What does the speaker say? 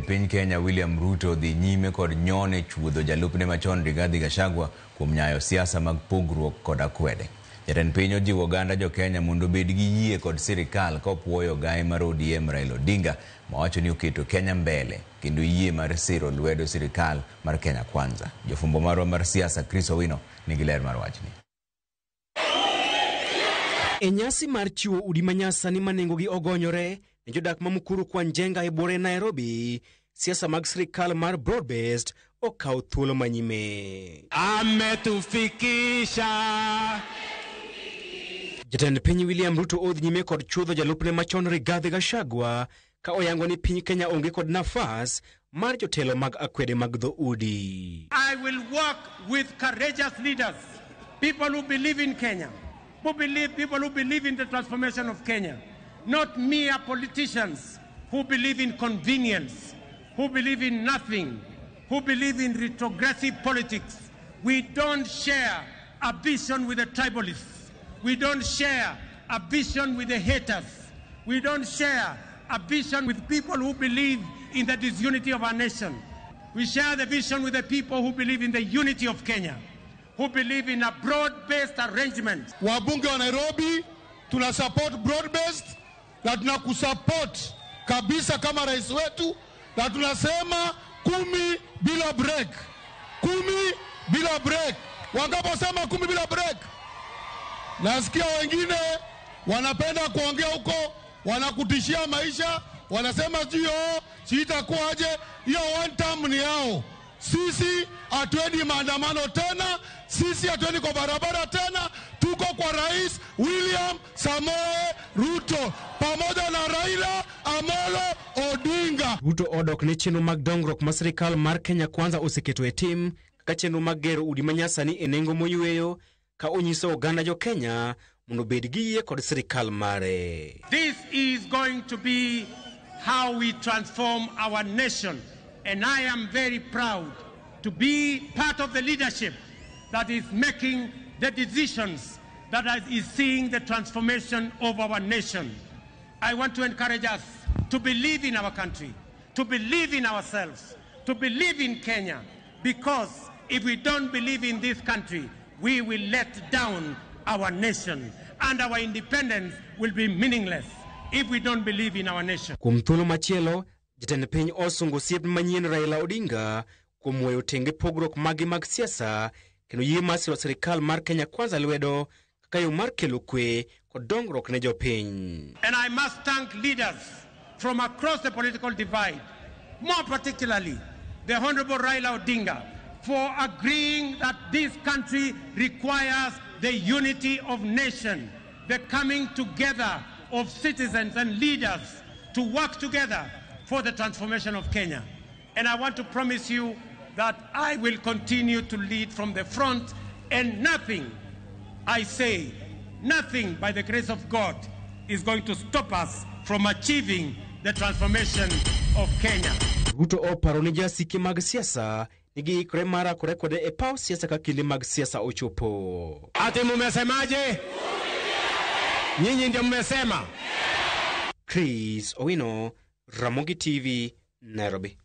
Piny Kenya William Ruto dhi nyime kod nyone chuodho jalupne machon Rigathi Gachagua kuom nyayo siasa mag pogruok kod akwede. Jatend piny ojiwo oganda jo Kenya mondo obed gi yie kod sirikal kopuoyo gai mar ODM Raila Odinga mawacho ni oketo Kenya mbele kendo yie mar siro lwedo sirikal mar Kenya Kwanza. Jofwambo marwa mar siasa Chris Owino nigi ler mar wachni. E nyasi mar chiwo udi manyasani ma nengogi ogonyore ne jodak ma Mukuru kwa Njenga e buore Nairobi, siasa mag sirikal mar broad-based okawo thuolo manyime. Ametufikisha. Jatend piny William Ruto odhi nyime kod chuodho jalupne machon Rigathi Gachagua ka oyango ni piny Kenya onge kod nafas mar jotelo mag akwede mag dhoudi. I will work with courageous leaders, people who believe in Kenya, who believe people who believe in the transformation of Kenya, not mere politicians who believe in convenience, who believe in nothing, who believe in retrogressive politics. We don't share a vision with the tribalists. We don't share a vision with the haters. We don't share a vision with people who believe in the disunity of our nation. We share the vision with the people who believe in the unity of Kenya, who believe in a broad-based arrangement. Wabunge wa Nairobi tuna support broad based na tunakusupport kabisa kama rais wetu, na tunasema 10 bila break, 10 bila break. Wakaposema 10 bila break, nasikia wengine wanapenda kuongea huko, wanakutishia maisha, wanasema sijui sijui itakuwaje. Hiyo one term ni yao. Sisi hatuendi maandamano tena, sisi hatuendi kwa barabara tena, tuko kwa Rais William Samoei Ruto pamoja na Raila Amolo Odinga. Ruto odok ne chenro mag dongruok ma sirikal mar Kenya Kwanza oseketo e tim kaka chenro mag gero udi manyasani e nengo moyweyo ka onyiso oganda jo Kenya mondo obed gi yie kod sirikal mare. This is going to be how we transform our nation, and I am very proud to be part of the leadership that is making the decisions that is seeing the transformation of our nation. I want to encourage us to believe in our country, to believe in ourselves, to believe in Kenya, because if we don't believe in this country, we will let down our nation, and our independence will be meaningless if we don't believe in our nation. Kuom thuolo machielo, jatend piny osungo osiep manyien Raila Odinga kuom weyo tenge pogruok mage mag siasa kendo yie mar siro sirikal mar Kenya Kwanza lwedo kaka yo mar kelo kwe kod dongruok ne jopiny. And I must thank leaders from across the political divide, more particularly the Honorable Raila Odinga, for agreeing that this country requires the unity of nation, the coming together of citizens and leaders to work together for the transformation of Kenya. And I want to promise you that I will continue to lead from the front, and nothing, I say, nothing by the grace of God is going to stop us from achieving the transformation of Kenya. Ruto oparo ni jasike mag siasa ni giikore mar rakore kode e paw siasa ka kinde mag siasa ochopo. Ati mumesemaje? Nyinyi ndio mmesema. Chris Owino, Ramogi TV, Nairobi.